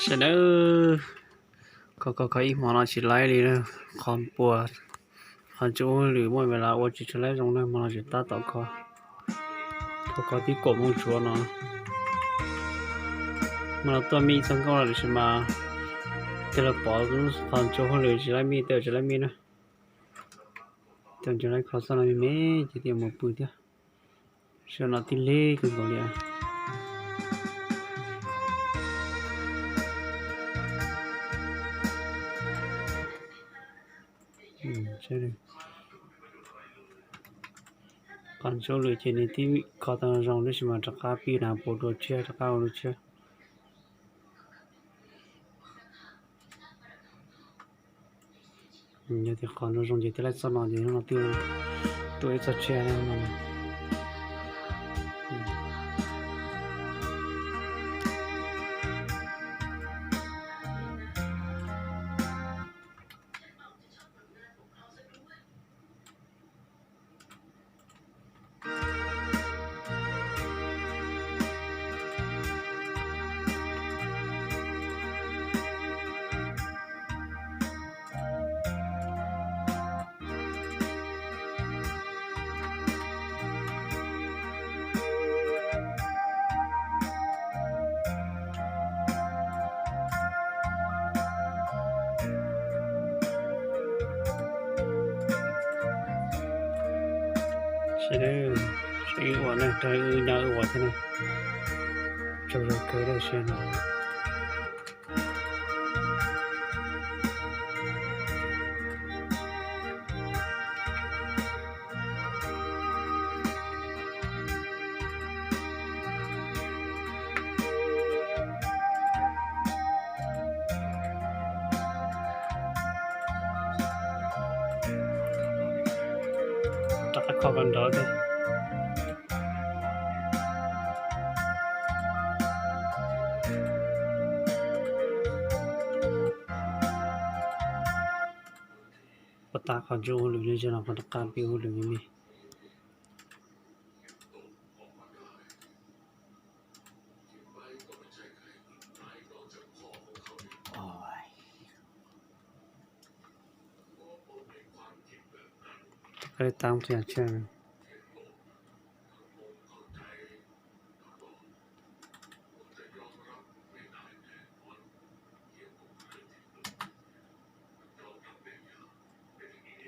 Sawv daws, kho kho kho ib hmo no tsis laib li na, qhov puas, qhov tsis ua hauj lwm muaj vim las ua tsis tshua laib zoo na, hmo no tseem tab tom kho, kho kho tib kaum moos tsuav no. Hmo no tuaj mij txog nkauj lawm tiam sis mas tej los pov qhov tsis ua hauj lwm tsis laib mij, tej tsis laib mij na. Cov ntsej laib kho xab no me me ces thiaj mus pw thiab. Sab no tib lig kawg nkaus li. Qhov ntsuj lwm ces nws tib kho tau zoo tab sis mas rov qab pib na, puas dua tshiab rov qab ua dua tshiab. Yog tias qhov zoo zoo ces tej laib txoj no ces no tuaj ib txoj tshiab no. Sawv daws, sawv daws ua na, rau wb nyob wb ua thiab na. Tsaug zog kawg lawm sawv daws. Rov qab kho koj nrov thiab. Puas tau qhov ntsuj hauj lwm li, zaum no qhov rov qab pib hauj lwm li. Koj li tab txia tshiab.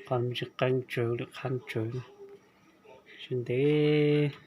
Qhov tsis qeeb tsawv lwm qhab tsawv, tsis ntev.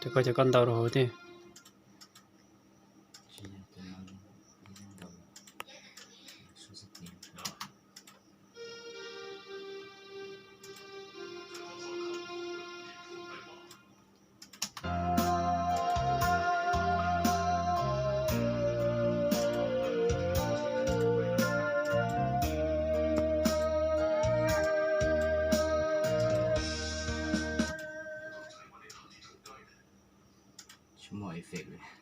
Cov koj cov koj ntau rau hauv thiab. Tsis muaj effect li.